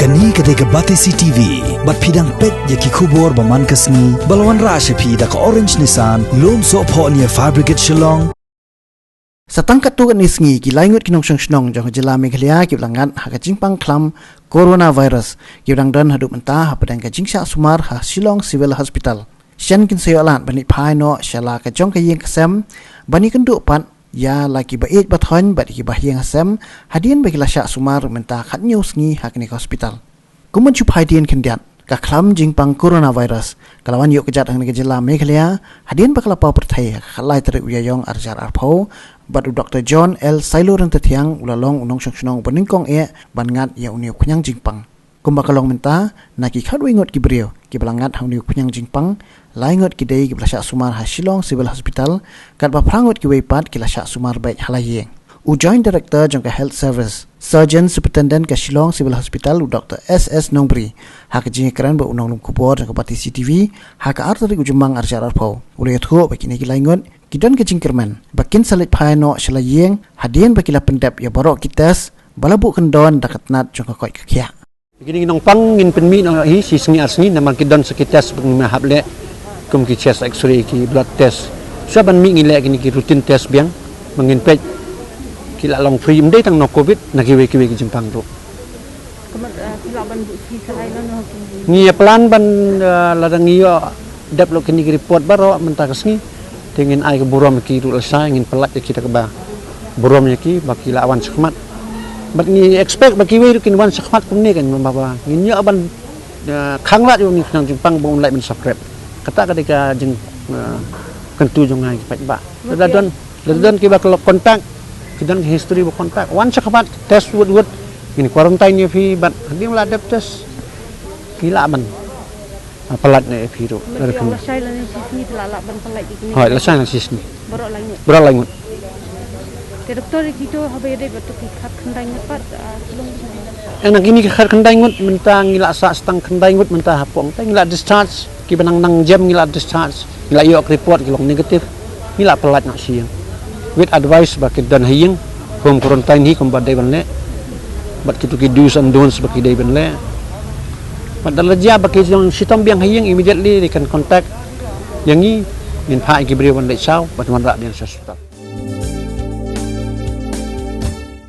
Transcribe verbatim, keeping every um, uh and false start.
Kane ka dei ka Batesi T V, bad phi dang peit ïa ki khubor ba man ka sngi, ba la wanrah sha phi da ka Orange Nissan, Lumsohphoh near Fire Brigade Shillong. Sa tang katto katne sngi ki lai ngut ki nongshong shnong jong ka jylla Meghalaya kiba la ngat ha ka jingpang khlam coronavirus, kiba dang don haduh mynta hapdeng ka jingshah sumar ha Shillong Civil Hospital. Shen kin sa ïoh lad ban ïaid phai noh sha la ka jong ka ïing ka sem ban ïakynduh pat ïa la kiba ïeit ba thoiñ bad kiba ha ïing ha sem, hadien ba ki la shah sumar mynta khathynñiew sngi ha kane ka hospital. Kum ban shu phai dien khyndiat, ka khlam jingpang coronavirus ka la wan ïuh kjat ha kane ka jylla Meghalaya hadien ba ka la paw pyrthei ha ka khatlai tarik u Ïaïong arhajar arphew, bad u Doktor John L Sailo Ryntathiang u la long u nongshong shnong uba nyngkong eh ban ngat ïa une u khñiang jingpang. Kumba ka long mynta, na ki khatwei ngut ki briew kiba la ngat ha une u khñiang jingpang, lai ngut ki dei kiba la shah sumar ha Shillong Civil Hospital, katba phra ngut kiwei pat ki la shah sumar beit ha la ïing. U Joint Director jong ka Health Service, Surgeon Superintendent ka Shillong Civil Hospital, u Doktor S S Nongbri, ha ka jingïakren bad u nonglum khubor jong ka Batesi T V ha ka ar tarik u Jymmang arhajar arphew, u la ïathuh ba kine ki lai ngut ki don ka jingkyrmen ba kin sa leit phai noh sha la ïing hadien ba ki la pyndep ïa baroh ki test ba la buh kyndon da ka tnat jong ka koit ka khiah. Kine ki nongpang ngin pynmih noh hi shi sngi ar sngi namar ki don sa ki test ba ngim hap leh, kum ki chest X-ray, ki blood test. Sa ban mih ngi leh kine ki routine test biang ba ngin peit ki la long free, ym dei tang na covid, na kiwei kiwei ki jingpang ruh. Ka mut, ah, phi lah ban buh free sa lai noh ha kum. Ngi ïa plan ban, ah, lada ngi ïoh dep lut kine ki report baroh mynta ka sngi, te ngin ai ka burom ïa ki ruh lashai, ngin pyllait ïa ki da kaba burom ïa ki ba ki lah wan shakhmat. Bad ngi expect ba kiwei ruh kin wan shakhmat kumne, kan, ba, ba ngin ïoh ban, eh, khanglad ïa une u khñiang jingpang ba un lah ban sa prep. Kata ka dei ka jing, eh, kyntu jong nga ïa ki paidbah. Lada don, lada don kiba ka contact, ki don ki history ba contact, wan shakhmat, test wut wut, ngin quarantine ïa phi, bad hadien ba la dep test ki lah ban, ah, pyllait noh ïa phi ruh. Mut ïa lashai lane shisngi te lah lah ban pyllait ïa kine. Hooid, lashai lane shisngi. Baroh lai ngut. Baroh lai ngut. Te doktor, ïa kito haba ïadei bad kito ki khatkhyndai ngut pat, ah, ki long. Eh, na kine ki khatkhyndai ngut mynta ngi la sah tang khyndai ngut mynta hapoh. Te ngi la discharge, kiba nang nang jem ngi la discharge. Ngi la ïoh ka report ki long negative, ngi la pyllait noh sha ïing. With advice ba ki don ha ïing, home quarantine hi kumba dei ban leh. Bad kito ki do's and don'ts ba ki dei ban leh. Bad lada jia ba ki long shitom biang ha ïing, immediately they can contact ïa ngi, ngin phah ïa ki briew ban leit shaw, ban wanrah biang sha hospital.